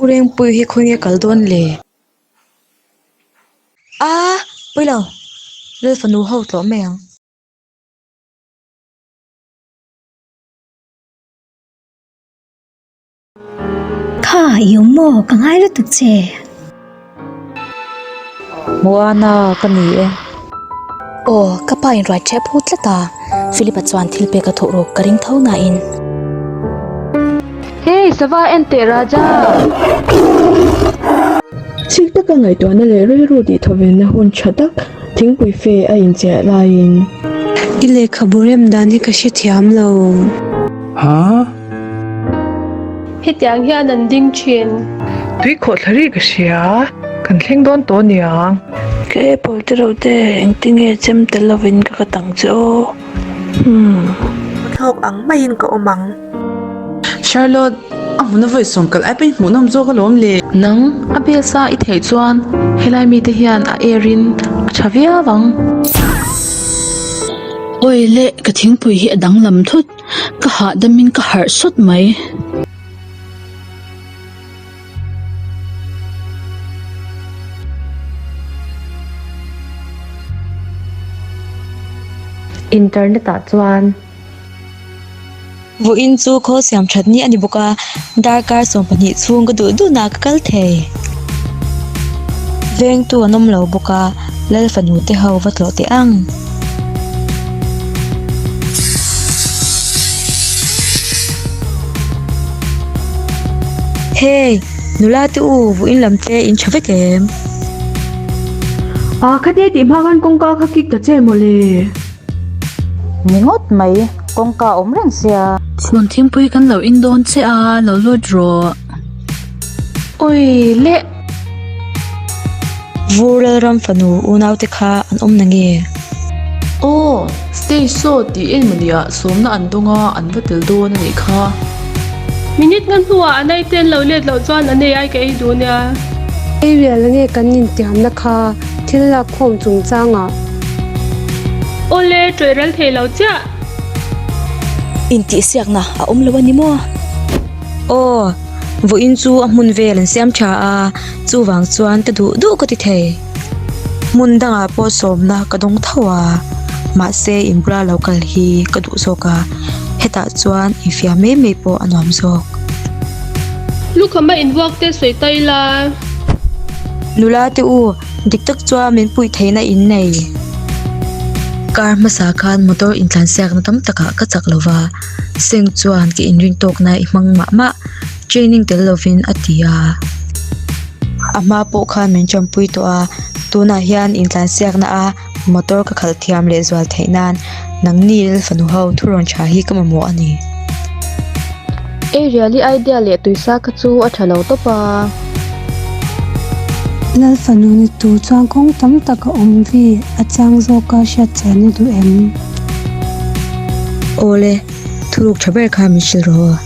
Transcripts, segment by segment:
U Rengpui hi khawnge kal dawn le? A, pawilo, Lal fanu ho tlawh mai ang. Kha i awm maw? Ka ngai lutuk che. Moana ka ni e. Aw, ka pa in ruai ṭheh phut tlat a, Philip-a chuan thil pek a thawh ruk ka ring tho nain. Hey, sava en teh Raja! Chik taka ngaihtuahna leh rilru tihthawvenna hun tha tak thingpui fe a inchiah laiin. I lehkhabu rem dan hi ka hrethiam lo. Ha? Hetiang hian an ding thin. Tui khawhthla ri ka hria, kan thleng dawn tawh aniang. Ka apple te reuh te, engtinge chem tel lovin ka ka tang che aw. Hmm. Thlawk ang maiin ka awm ang. Charlotte, a hmuna vawi sawm kal ai pawhin hmuhnawm zawk alawm le. Nang, a bel sa i theih chuan helai mite hian a air in a tha viau ang. Awi le, ka thingpui hi a danglam thut. Ka hahdam in ka harh sawt mai. Internet ah chuan. Vawiin chu khawl siam that ni a ni bawk a, darkar 12 chhung ka duh duhna ka kal thei. Vengtu an awm lo bawk a, Lal fanu te ho va tlawh teh ang. Hey, nula te u, vawiin lam te in tha vek em? A, khatia tih hma khan kawngka kha kik ta che mawle. Ni ngawt mai, kawngka awm reng sia. Chhun thingpui kan lo in dawn che a, lo lut rawh. Ui le! Vur Lalram fanu unaute kha an awm na nge? Aw, stage saw tih en mawni ah sawmna an dawng a, an va tel dawn a nih kha. Minute nga hnuah a naite an lo let loh chuan a nei ai ka ei duh nia. Ei rial nge kan intiamna kha thil lakkhawm chungchangah? Awle, tawih ral thei lo chiah. Intihsiakna a awm lo a ni maw? Aw, vawiin chu a hmun vel an siam tha a, chuvang chuan ka duh duh ka ti thei. Hmun dangah pawh sawmna ka dawng tho a, mahse inbula lo kal hi ka duh zawk a, hetah chuan infiam mai mai pawh a nuam zawk. Lukhama invuak te sawi ta ila. Nula te u, dik tak chuan min puih theihna in nei. Kar hmasa khan motor intlansiakna tam takah ka chak lova. Seng chuan ka inrin tawkna i hmang mah mah, training tel lovin a ti a. A hma pawh khan min tanpui tawh a, tunah hian intlansiakna a motor ka khalh thiam leh zual theih nan nangni Lalfanu ho thurawn tha hi ka mamawh a ni. Ei riali idea leh tuisa kha chu a tha lo tawp a. Lalfanu ni tur chuan kawng tam tak a awm vi, a chiang zawka hriat chian i duh em? Awle, thuruk tha ber kha min hrilh rawh.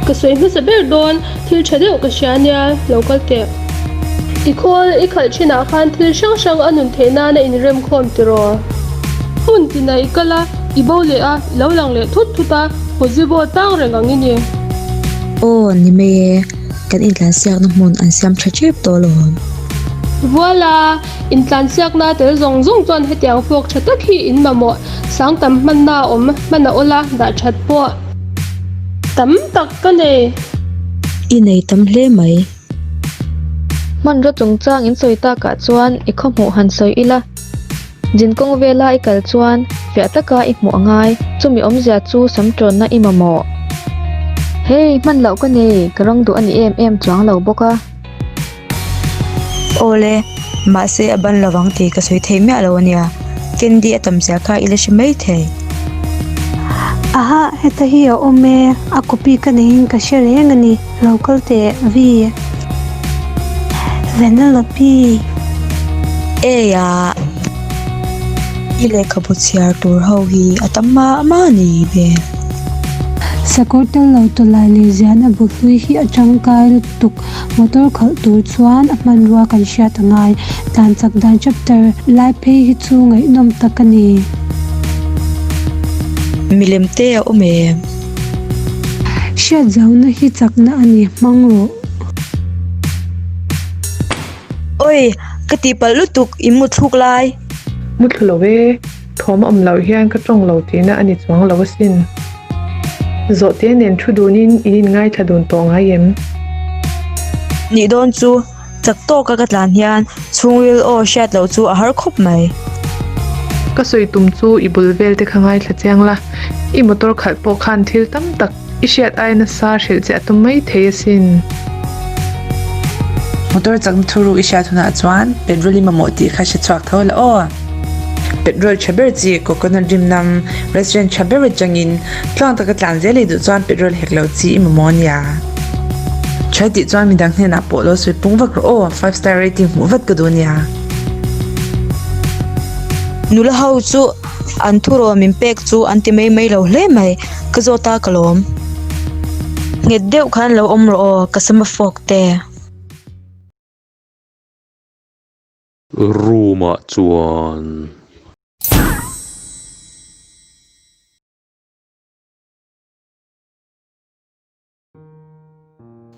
Ka sawi hmasa ber dawn, thil tha deuh ka hria nia, lo kal teh. I khawl i khalh thinah khan thil hrang hrang a nun theih nana inremkhawm tiraw? Hmun tinah i kal a, i bo leh a, i lo lang leh thut thut a, Pozibo tang reng ang i ni. Aw, ni mai e, kan intlansiakna hmun an siam tha tep tawh alawm. Vuala, Intlansiakna tel zawng zawng chuan hetiang fork tha tak hi in mamawh sang tam hmanna a awm hman a awla dah that pawh tam tak ka nei. I nei tam hle mai. Hmanraw chungchang in sawi takah chuan i khawhmuh han sawi ila, zinkawng vela i kal chuan fiah taka i hmuh a ngai, chumi awmzia chu sam tawnna i mamawh. Hei, hman loh ka nei, ka rawng duh a ni em em chuang lo bawk a. Awle, mahse a ban lovang tih ka sawi thei miah lo ania, candy a tam zia kha i la hre mai thei. Aha, heta hi a awm e, a copy ka neiin ka hre reng a ni, lo kal teh Vi. Vanellope. Ei a, i lehkhabu chhiar tur ho hi a tam mah mah a ni vel. Sakawr tel lo tawlai leh ziahna bu hlui hi a tangkai lutuk. Motor khalh tur chuan a hmanrua kan hriat a ngai. Tlan chak dan chapter lai phei hi chu ngaihnawm tak a ni. Milem te a awm em? Hriat zauna hi chakna a ni, hmang rawh. Oi, ka tihpalh lutuk i muthluk lai. Muthlu lo e, thawm a awm loh hian ka tawng lo tihna a ni chuang lo asin. Zawhte nen thu dunin in inngaithla dun tawh ngai em? Nih dawn chu, chak tawka ka tlan hian chhungril aw hriat loh chu a har khawp mai. Ka sawi tum chu i bul vel te kha ngaithla chiang la, i motor khalh pawh khan thil tam tak I hriat ai nasa hrilh che a tum mai thei asin. Motor chakna thuruk i hriat hunah chuan petrol i mamawh tih kha hre chhuak tho la aw. Petrol tha ber chi coconut rim nam restaurant tha ber atangin tluang taka tlan zel ei duh chuan petrol hek lo chi i mamawh ania. Tha tih chuan midang hnenah pawh lo sawi pung vak rawh aw, five star rating hmuh vat ka duh ania. Nula ho chu An thurawn min pek chu an ti mai mai lo hle mai, ka zawt a ka lawm. Nghet deuh khan lo awm rawh aw, ka sama fawk te. Room ah chuan.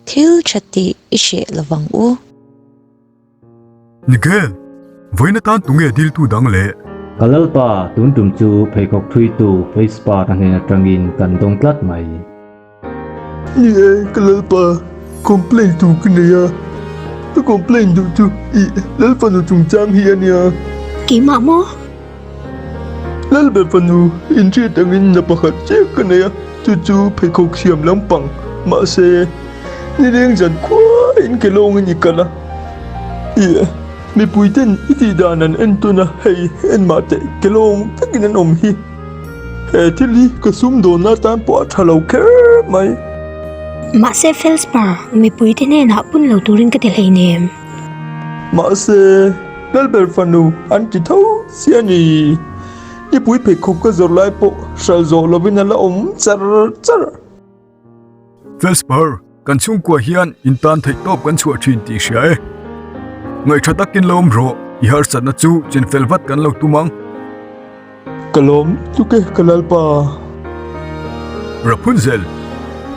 Thil tha tih i hreh lovang u. Nigel, vawiin atan tunge diltu dang le? Ka Lalpa, tun tum chu pheikhawk thuitu Feispa ka hnen atangin kan dawng tlat mai. Ni e, ka Lalpa, complaint tur ka nei a, ka complaint duh chu i Lalfanu chungchang hi a nia. Keimah maw? Lalber fanu inhriat angin na pakhat chiah ka nei a, chu chu pheikhawk siam lampang. Mahse, nileng zan khuain ke lawngin i kal a. Ih, mipui ten i tih dan an en tawn a, hei en mah teh ke lawng vekin an awm hi. He thil hi ka sumdawnna atan pawh a tha lo kher mai. Mahse Felspar, mipui te hnenah pun lo turin ka ti hleinem. Mahse, Lalber fanu an ti tho si a ni. Nipui pheikhawk ka zawrh lai pawh hral zawh lovin a la awm char char. Felspar, kan chhungkua hian in tan theih tawp kan chhuah thin tih hria e. Ngaihṭha takin lo awm rawh, i harsatna chu chinfel vat kan lo tum ang. Ka lawm tluk e ka Lalpa. Rapunzel,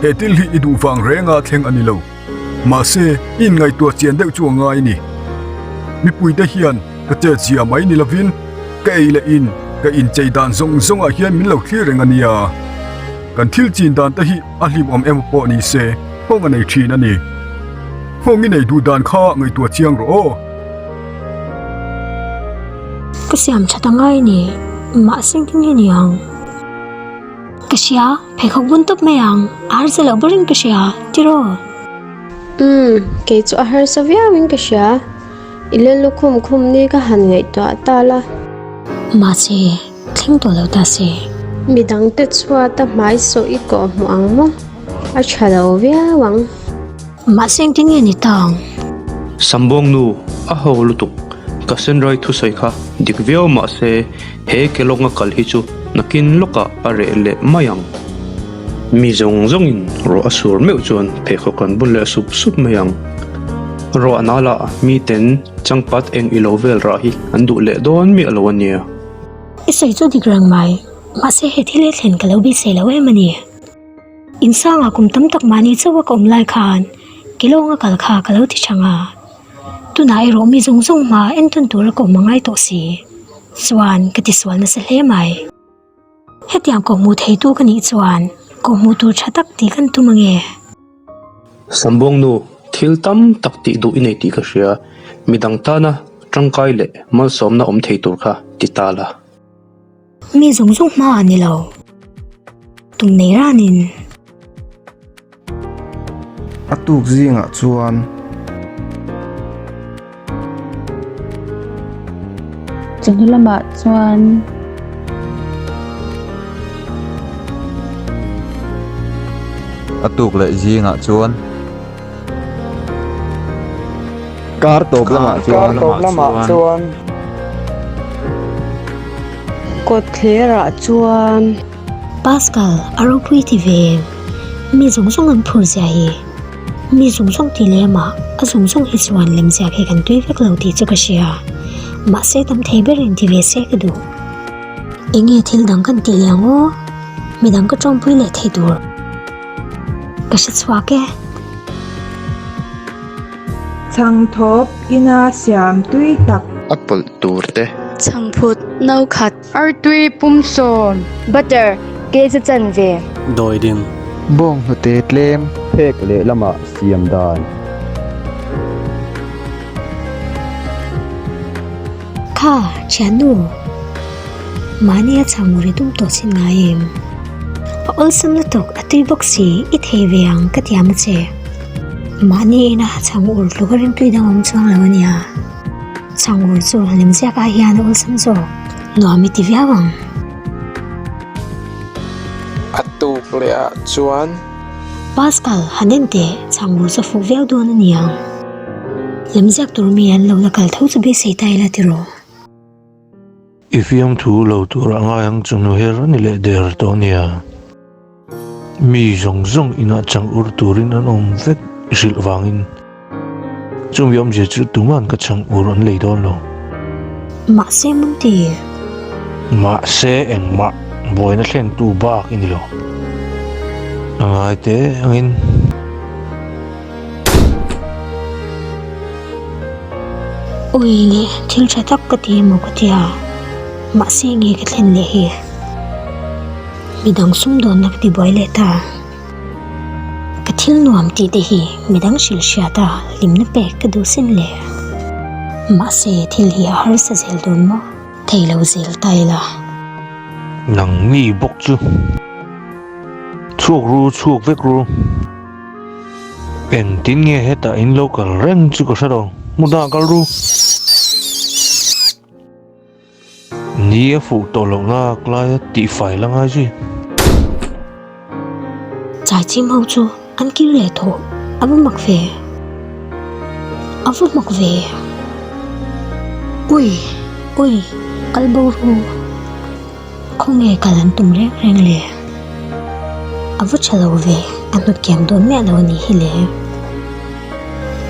he thil hi i duh vang renga thleng a ni lo. Mahse, i inngaihtuah chian deuh chu a ngai a ni. Mipuite hian ka chet zia mai ni lovin ka ei leh in ka inchei dan zawng zawngah hian min lo thlir reng a nia. Kan thil chin dan te hi a hlimawm emaw pawh ni se nghawng a nei thin a ni. Nghawng i nei duh dan kha ngaihtuah chiang rawh aw. Ka siam that a ngai ni, mahse engtin nge ni ang? Ka hria, pheikhawk bun tawp mai ang, a harsa loh berin ka hria, tiraw? Umm, kei chu a harsa viauin ka hria, i lel lukhum khum ni ka han ngaihtuah tal a. Mahse, thleng tawh lo ta se. Midangte chhuata hmai sawh i kawh hmuh ang maw? A tha lo viau ang. Mahse engtin nge ni ta ang? Sambawng nu, a ho lutuk. Ka senrai thusawi kha dik viau mahse he Kelawng a kal hi chu nakin lawkah a reh leh mai ang. Mi zawng zawngin ruah a sur meuh chuan pheikhawk an bun leh sup sup mai ang. Ruah nala miten changpat eng ilo vel rah hi an duh leh dawn miah lo a nia. I sawi chu dik reng mai, mahse he thil hi thlen ka lo beisei lo em a ni. Insangah kum tam tak mahni chauha ka awm lai khan Kelawng a kal kha ka lo ti thang a, tunah erawh mi zawng zawng hma entawn tura ka awm a ngai tawh si chuan ka tisual nasa hle mai. Hetiang kawhhmuh theitu ka nih chuan kawhhmuh tur tha tak tih kan tum ange. Sambawng nu, thil tam tak tih duh i nei tih ka hria, midang tana tangkai leh malsawmna awm thei tur kha ti ta la. Mi zawng zawng hma a ni lo. Tum nei ranin. A tuk zingah chuan. Chawhnu lamah chuan. A tuk leh zingah chuan. Kar tawp lamah chuan. Kar tawp lamah chuan. Kawtthlerah chuan. Pascal, a ropui ti ve. Mi zawng zawng an phur zia hi. Mi zawng zawng ti lem a, a zawng zawng hi chuan lem ziak hi kan tui vek lo tih chu ka hria. Mahse tam thei berin ti ve se ka duh. Enge thil dang kan tih leh ang aw? Midang ka tawngpui leh thei tur. Ka hre chhuak e. Chhangthawp ina siam tui tak. A pawlh tur te. Chhangphut no khat. Artui pum sawm. Butter, kg chanve. Dawidim. Bawnghnute tlem. Phek lehlamah siam dan. Kha, thiannu. Mahni a chhang ri tum tawh chin ngai em? A awlsam lutuk, a tui bawk si, i thei ve ang ka tiam a che. Mahni ina chhang ur tluk a rimtui dang awm chuang lo a nia. Chhang ur chu lemziak ah hian a awlsam zawk, nuam i ti viau ang. A tuk leh ah chuan. Pascal, han en teh, chhang ur chu a fuh viau dawn a niang. Lemziak tur mi an lo la kal tho chu beisei ta ila tiraw? I fiamthu lo tur a ngai ang chu nu her a ni leh der tawh nia. Mi zawng zawng inah chang ur turin an awm vek i hrilh vangin chumi awmzia chu tuman ka chang ur an lei dawn lo. Mahse Munti. Mahse engmah buaina thlentu bak i ni lo. A ngai teh angin. Ui le, thil tha tak ka ti emaw ka tia, mahse nge ka thlen leh hi? Midang sumdawnna ka ti buai leh ta. Ka thil nuam tih te hi midang hrilh hriat a hlimna pek ka duh sin le. Mahse thil hi a harsa zel dawn maw? Thei lo zel ta ila. Nangni bawk chu chhuak ru chhuak vek ru. Engtin nge hetah in lo kal reng chu ka hre lo, hmunah kal ru. Ni a fuh tawh loh na klaia tihfai la ngai zui. Chai chim ho chu an kir leh tawh, a va mak ve, a va mak ve. Ui, ui, kal bo ru. Khawnge kal an tum reng reng le? A va tha lo ve, a hnut kiang dawn miah lo a nih hi le.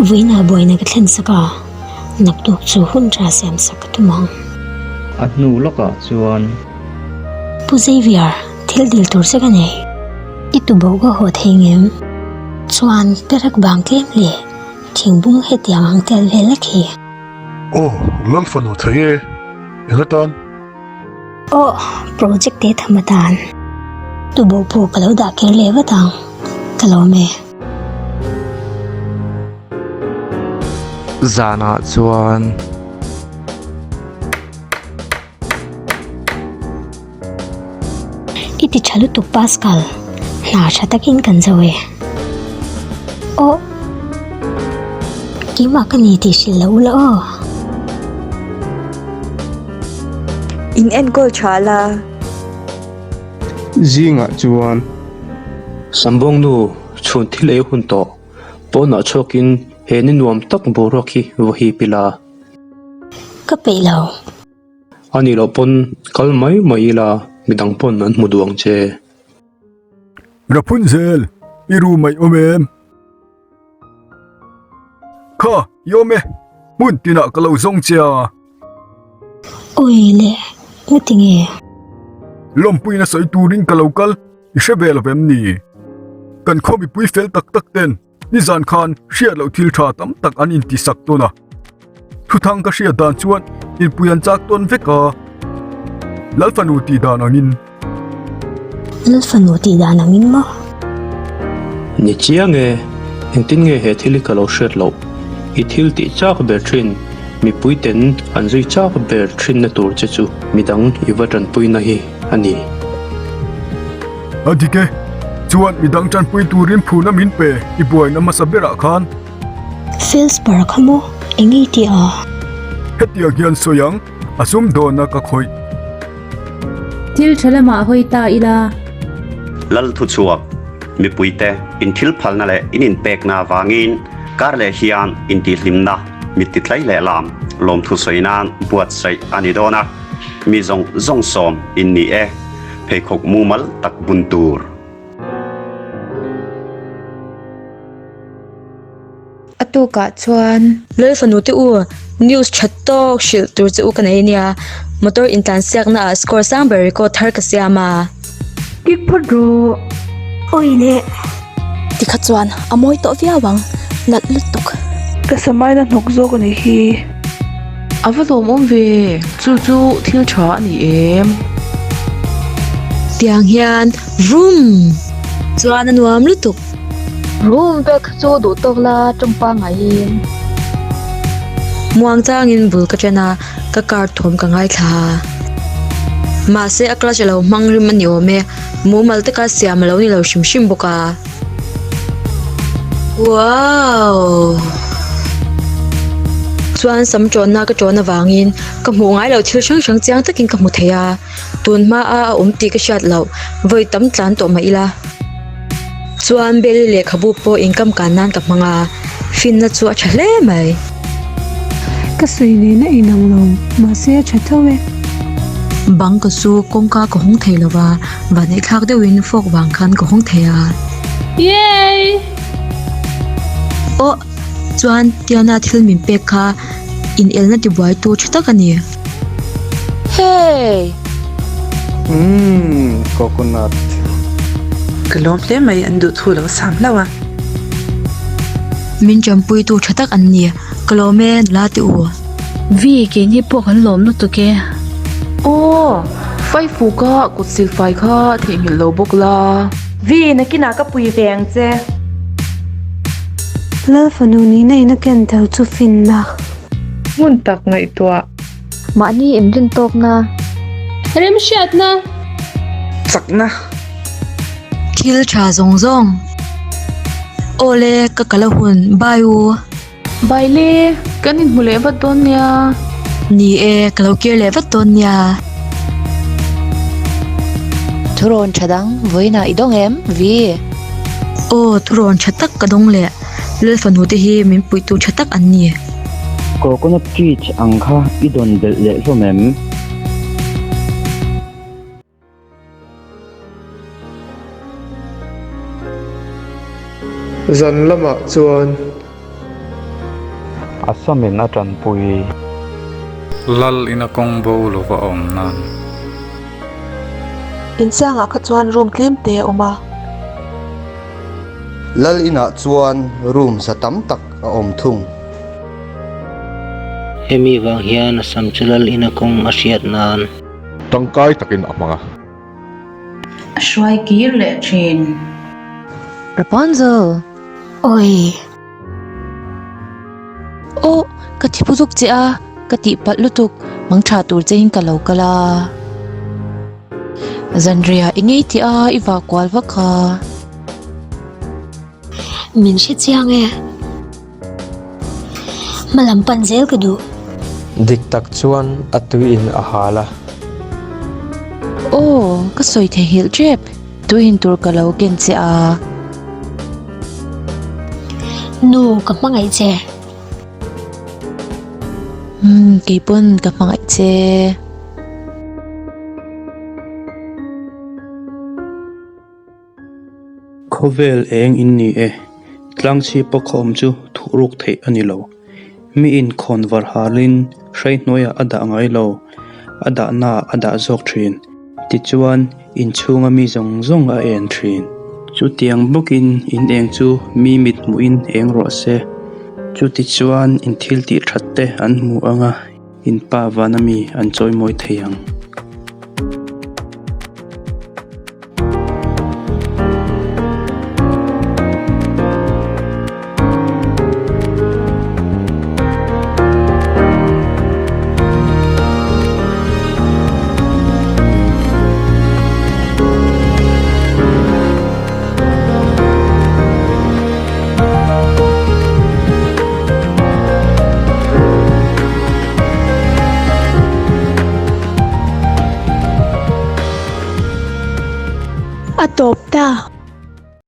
Vawiinah buaina ka thlen sak a, naktuk chu hun tha siam sak ka tum ang. A hnu lawkah chuan. Pu Xavier, thil dil tur che ka nei. I tuboh ka haw thei ngem? Chuan perak bang tlem leh thingbung hetiang ang tel vel lek hi. Aw, Lalfanu thei e, eng atan? Aw, project te tham atan tuboh pawh ka lo dah kher leh vat ang, ka lawm e. Zanah chuan. I ti tha lutuk Pascal, hna tha takin kan zo e. Aw, keimah ka ni tih hrilh lo ula aw. In enkawl tha la. Zingah chuan. Sambawng nu chhun thil ei hun tawh pawnah chhuakin he ni nuam tak boruak hi va hip ila. Ka peih lo. A nih loh pawn kal mai mai ila midang pawn an hmu duh ang che. Rapunzel, i room a i awm em? Kha, i awm e, hmun tinah ka lo zawng che a. Awi le, ngati nge? Lawmpuina sawi turin ka lo kal, i hre ve lo vem ni? Kan khaw mipui fel tak tak ten Nizan khan hriat loh thil tha tam tak an inti sak tawn a. Thuthang ka hriat dan chuan inpui an chak tawn vek a. Lalfanu tih dan angin. Lalfanu tih dan angin maw? Ni chiang e, engtin nge he thil hi ka lo hriat loh? I thil tih chak ber thin, mipui ten an zui chak ber thinna tur che chu midang i va tanpuina hi a ni. A dik e, chuan midang tanpui turin phurna min pe i buaina hmasa berah khan. Felspar kha maw eng ei tih a? Hetiang hian sawi ang, a sum dawna ka khawih. Thil tha lamah hawi ta ila. Lal thuchhuak, mipuite in thil phalna leh in inpekna avangin kar leh hian intihhlimna mittitlai leh lam lawmthu sawi nan buatsaih a ni dawn a. Mi zawng zawng sawm in ni e, pheikhawk mumal tak bun tur. A tukah chuan. Lal fanu te u, news tha tawk hrilh tur che u ka nei ania, motor intlansiakna ah score sang ber record thar ka siam a. Kik phawt rawh. Awi leh. Tikha chuan a mawi tawh viau ang, nalh lutuk. Ka samaina hnawk zawk a nih hi. A va lawmawm ve, chu chu thil tha a ni em? Tiang hian vroom! Chuan a nuam lutuk. Room vel kha chu duh tawk la tawng pangaiin. Muang changin bul ka ṭan a, ka car thawm ka ngaithla a. Mahse a clutch a lo hmang rim a ni awm e, mumal taka siam a lo ni lo hrim hrim bawk a. Wow! Chuan sam ṭawnna ka ṭawn avangin ka hmuh ngai loh thil hrang hrang chiang takin ka hmu thei a, tun hmaa a awm tih ka hriat loh vawi tam tlan tawh mah ila. Chuan Belly lehkhabu pawh inkam kan nan ka hmang a, finna chu a tha hle mai. Ka sawi nen a inang lo, mahse a tha tho e. Bang ka chu kawngka ka hawng thei lo va, vaneihthlak deuhin fork vang khan ka hawng thei a. Yay! Aw, chuan Tiana thil min pek kha inelna tibuaitu tha tak a ni. Hey! Umm, coconut. Ka lawm hle mai, an duh thu lo sam hlauh a. Min tanpuitu tha tak an ni, ka lawm e nula te u. Vi, keini pawh kan lawm lutuk e. Aw, faifu ka kut silfai kha theihnghilh lo bawk la. Vi, nakinah ka pui ve ang che. Lal fanu nihna in a ken tel chu finna. Hmun tak ngaihtuah. Mahni inrin tawkna. Remhriatna. Chakna. Thil tha zawng zawng. Awle ka kal a hun, bye u. Bye le, kan inhmu leh vat dawn nia. Ni e, ka lo kir leh vat dawn nia. Thurawn tha dang vawiinah i dawng em, Vi? Aw, thurawn tha tak ka dawng leh. Lal fanu te hi min puihtu tha tak an ni. Coconut treat ang kha i dawn belh leh hlawm em? Zan lamah chuan. Assam in a tanpui. Lal ina kawng bo lova a awm nan. Insangah kha chuan room tlem te a awm a. Lal inah chuan room za tam tak a awm thung. Hemi vang hian a sam chu lal ina kawng a hriat nan. Tangkai takin a hmang a. A hruai kir leh thin. Rapunzel! Oi! Aw, ka thi phu zuk che a, ka tihpalh lutuk, mang tha tur chein ka lo kal a. Zanriah i ngei tih a, i vah kual vak a. Min hre chiang e. Hma lam pan zel ka duh. Dik tak chuan a tui in a hal a. Aw, ka sawi theihnghilh tep. Tui in tur ka lo ken che a. Nu, ka hmangaih che. Umm, keipawn ka hmangaih che. Khawvel eng in ni e, tlangchhipa khawm chu thuhruk theih a ni lo. Mi inkhawn var halin hrei hnuaiah a dah ngai lo, a dahnaah a dah zawk thin. Tichuan, inchhunga mi zawng zawng a en thin. Chutiang bawkin in eng chu mi mit hmuhin eng rawh se. Chutichuan in thil tih that te an hmu ang a, in pa vana mi an chawimawi thei ang.